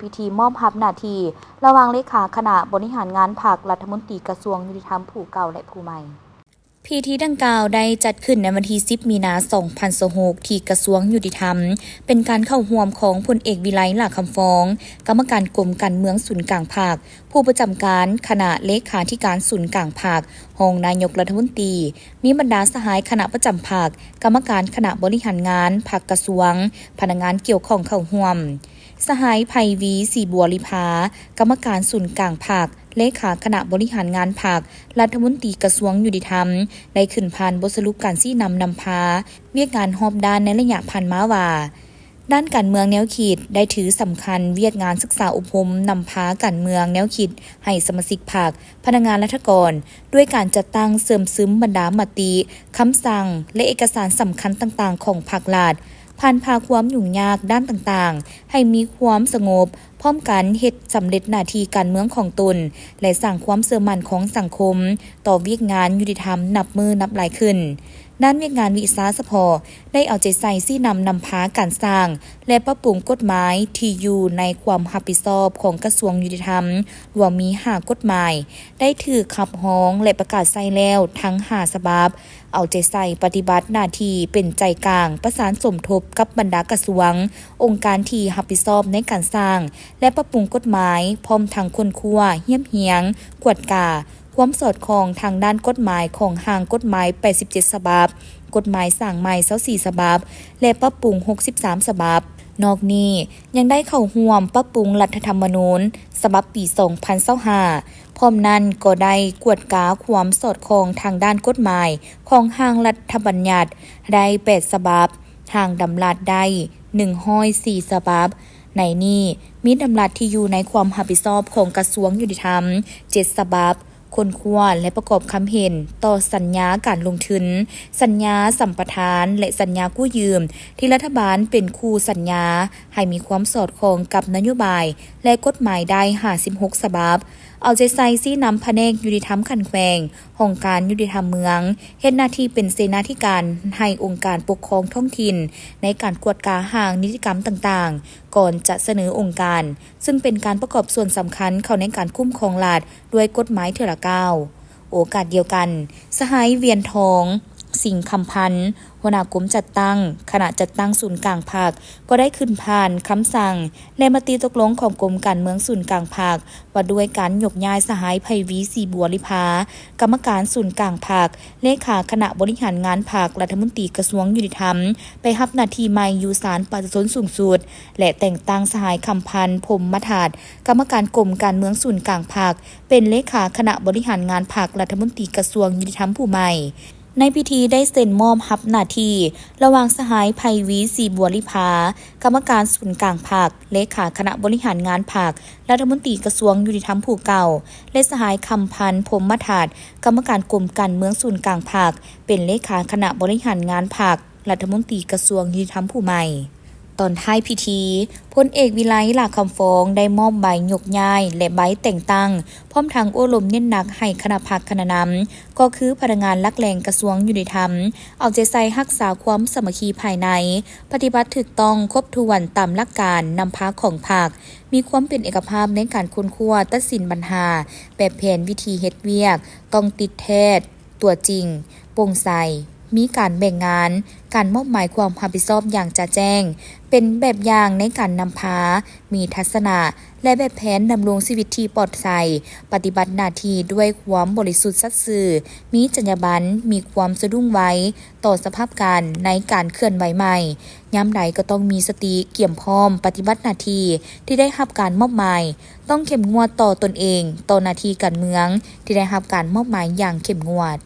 ພິທີມອບຮັບໜ້າທີ່ລະຫວ່າງເລຂາຄະນະບໍລິຫານງານພັກ, ລັດຖະມົນຕີກະຊວງຍຸຕິທຳຜູ້ເກົ່າ ແລະ ຜູ້ໃໝ່. ພິທີດັ່ງກ່າວໄດ້ຈັດຂຶ້ນໃນວັນທີສິບ ມີນາ ສອງພັນຊາວຫົກ ທີ່ກະຊວງຍຸຕິທຳ, ເປັນການເຂົ້າຮ່ວມຂອງພົນເອກ ວິໄລ ຫຼ້າຄຳຟອງ, ກຳມະການກົມການເມືອງສູນກາງພັກ, ຜູ້ປະຈຳການຄະນະເລຂາທິການສູນກາງພັກ, ຮອງນາຍົກລັດຖະມົນຕີ, ມີບັນດາສະຫາຍຄະນະປະຈຳພັກ, ກຳມະການຄະນະບໍລິຫານງານພັກກະຊວງ, ພະນັກງານກ່ຽວຂ້ອງເຂົ້າຮ່ວມ. ສະຫາຍ ໄພວີ ສີບົວລິພາ, ກຳມະການສູນກາງພັກ, ເລຂາຄະນະບໍລິຫານງານພັກ, ລັດຖະມົນຕີກະຊວງຍຸຕິທຳ, ໄດ້ຂຶ້ນຜ່ານບົດສະຫຼຸບການຊີ້ນຳນຳພາວຽກງານຮອບດ້ານໃນໄລຍະຜ່ານມາວ່າ, ດ້ານການເມືອງແນວຄິດ ໄດ້ຖືສຳຄັນວຽກງານສຶກສາອົບຮົມນຳພາການເມືອງແນວຄິດໃຫ້ສະມາຊິກພັກ, ພະນັກງານລັດຖະກອນ, ດ້ວຍການຈັດຕັ້ງເຊື່ອມຊຶມບັນດາມະຕິ, ຄຳສັ່ງ ແລະ ເອກະສານສຳຄັນຕ່າງໆຂອງພັກລັດ, ຜ່ານຜ່າຄວາມຫຍຸ້ງຍາກດ້ານຕ່າງໆ ໃຫ້ມີຄວາມສະຫງົບ, ພ້ອມກັນເຮັດສຳເລັດໜ້າທີ່ການເມືອງຂອງຕົນ ແລະ ສ້າງຄວາມເຊື່ອໝັ້ນຂອງສັງຄົມຕໍ່ວຽກງານຍຸຕິທຳນັບມື້ນັບຫຼາຍຂຶ້ນ. ດ້ານວຽກງານວິຊາສະເພາະ ໄດ້ເອົາໃຈໃສ່ຊີ້ນຳນຳພາການສ້າງ ແລະ ປັບປຸງກົດໝາຍທີ່ຢູ່ໃນຄວາມຮັບຜິດຊອບຂອງກະຊວງຍຸຕິທຳ, ລວມມີຫ້າກົດໝາຍ ໄດ້ຖືກຮັບຮອງ ແລະ ປະກາດໃຊ້ແລ້ວທັງຫ້າສະບັບ, ເອົາໃຈໃສ່ປະຕິບັດໜ້າທີ່ເປັນໃຈກາງ, ປະສານສົມທົບກັບບັນດາກະຊວງ, ອົງການທີ່ຮັບຜິດຊອບໃນການສ້າງ ແລະ ປັບປຸງກົດໝາຍ, ພ້ອມທັງຄົ້ນຄວ້າ, ຮຽບຮຽງ, ກວດກາຄວາມສອດຄ່ອງທາງດ້ານກົດໝາຍຂອງຮ່າງກົດໝາຍແປດສິບເຈັດສະບັບ, ກົດໝາຍສ້າງໃໝ່ຊາວສີ່ສະບັບ ແລະ ປັບປຸງຫົກສິບສາມສະບັບ. ນອກນີ້ຍັງໄດ້ເຂົ້າຮ່ວມປັບປຸງລັດຖະທຳມະນູນສະບັບປີສອງພັນຊາວຫ້າ, ພ້ອມນັ້ນກໍໄດ້ກວດກາຄວາມສອດຄ່ອງທາງດ້ານກົດໝາຍຂອງຮ່າງລັດຖະບັນຍັດໄດ້ແປດສະບັບ, ຮ່າງດຳລັດໄດ້ໜຶ່ງຮ້ອຍສີ່ສະບັບ. ໃນນີ້ມີດຳລັດທີ່ຢູ່ໃນຄວາມຮັບຜິດຊອບຂອງກະຊວງຍຸຕິທຳເຈັດສະບັບ, ຄົ້ນຄວ້າ ແລະ ປະກອບຄຳເຫັນຕໍ່ສັນຍາການລົງທຶນ, ສັນຍາສຳປະທານ ແລະ ສັນຍາກູ້ຢືມ ທີ່ລັດຖະບານເປັນຄູ່ສັນຍາ ໃຫ້ມີຄວາມສອດຄ່ອງກັບນະໂຍບາຍ ແລະ ກົດໝາຍໄດ້ຫ້າສິບຫົກສະບັບ. ເອົາໃຈໃສ່ຊີ້ນຳພະແນກຍຸຕິທຳຂັ້ນແຂວງ, ຫ້ອງການຍຸຕິທຳເມືອງ, ເຮັດໜ້າທີ່ເປັນເສນາທິການໃຫ້ອົງການປົກຄອງທ້ອງຖິ່ນ ໃນການກວດກາຮ່າງນິຕິກຳຕ່າງໆ ກ່ອນຈະສະເໜີອົງການ, ຊຶ່ງເປັນການປະກອບສ່ວນສຳຄັນເຂົ້າໃນການຄຸ້ມຄອງລັດ ດ້ວຍກົດໝາຍເທື່ອລະກ້າວ. ໂອກາດດຽວກັນ, ສະຫາຍ ວຽນທອງ ສິງຄຳພັນ, ຫົວໜ້າກົມຈັດຕັ້ງຄະນະຈັດຕັ້ງສູນກາງພັກ ກໍໄດ້ຂຶ້ນຜ່ານຄຳສັ່ງ ແລະ ມະຕິຕົກລົງຂອງກົມການເມືອງສູນກາງພັກ ວ່າດ້ວຍການຍົກຍ້າຍສະຫາຍ ໄພວີ ສີບົວລິພາ, ກຳມະການສູນກາງພັກ, ເລຂາຄະນະບໍລິຫານງານພັກ, ລັດຖະມົນຕີກະຊວງຍຸຕິທຳ, ໄປຮັບໜ້າທີ່ໃໝ່ຢູ່ສານປະຊາຊົນສູງສຸດ ແລະ ແຕ່ງຕັ້ງສະຫາຍ ຄຳພັນ ພົມມະທັດ, ກຳມະການກົມການເມືອງສູນກາງພັກ, ເປັນເລຂາຄະນະບໍລິຫານງານພັກ, ລັດຖະມົນຕີກະຊວງຍຸຕິທຳຜູ້ໃໝ່. ໃນພິທີໄດ້ເຊັນມອບຮັບໜ້າທີ່ລະຫວ່າງສະຫາຍ ໄພວີ ສີບົວລິພາ, ກຳມະການສູນກາງພັກ, ເລຂາຄະນະບໍລິຫານງານພັກ, ລັດຖະມົນຕີກະຊວງຍຸຕິທຳຜູ້ເກົ່າ ແລະ ສະຫາຍ ຄຳພັນ ພົມມະທັດ, ກຳມະການກົມການເມືອງສູນກາງພັກ, ເປັນເລຂາຄະນະບໍລິຫານງານພັກ, ລັດຖະມົນຕີກະຊວງຍຸຕິທຳຜູ້ໃໝ່. ຕອນທ້າຍພິທີ, ພົນເອກ ວິໄລ ຫຼ້າຄຳຟອງ ໄດ້ມອບໃບຍົກຍ້າຍ ແລະ ໃບແຕ່ງຕັ້ງ, ພ້ອມທັງໂອ້ລົມເນັ້ນໜັກໃຫ້ຄະນະພັກຄະນະນຳ, ກໍຄືພະນັກງານຫຼັກແຫຼ່ງກະຊວງຍຸຕິທຳ, ເອົາໃຈໃສ່ຮັກສາຄວາມສາມັກຄີພາຍໃນ, ປະຕິບັດຖືກຕ້ອງຄົບຖ້ວນຕາມຫຼັກການນຳພາຂອງພັກ, ມີຄວາມເປັນເອກະພາບໃນການຄົ້ນຄວ້າຕັດສິນບັນຫາ, ແບບແຜນວິທີເຮັດວຽກຕ້ອງຕິດແທດ, ຕົວຈິງ, ໂປ່ງໃສ, ມີການແບ່ງງານ, ການມອບໝາຍຄວາມຮັບຜິດຊອບຢ່າງຈະແຈ້ງ, ເປັນແບບຢ່າງໃນການນຳພາ, ມີທັກສະນະ ແລະ ແບບແຜນດຳລົງຊີວິດທີ່ປອດໃສ, ປະຕິບັດໜ້າທີ່ດ້ວຍຄວາມບໍລິສຸດສັດຊື່, ມີຈັນຍາບັນ, ມີຄວາມສະດຸ້ງໄວຕໍ່ສະພາບການໃນການເຄື່ອນໄຫວໃໝ່, ຍາມໃດກໍຕ້ອງມີສະຕິກຽມພ້ອມປະຕິບັດໜ້າທີ່ທີ່ໄດ້ຮັບການມອບໝາຍ, ຕ້ອງເຂັ້ມງວດຕໍ່ຕົນເອງ, ຕໍ່ໜ້າທີ່ການເມືອງທີ່ໄດ້ຮັບການມອບໝາຍຢ່າງເຂັ້ມງວດ.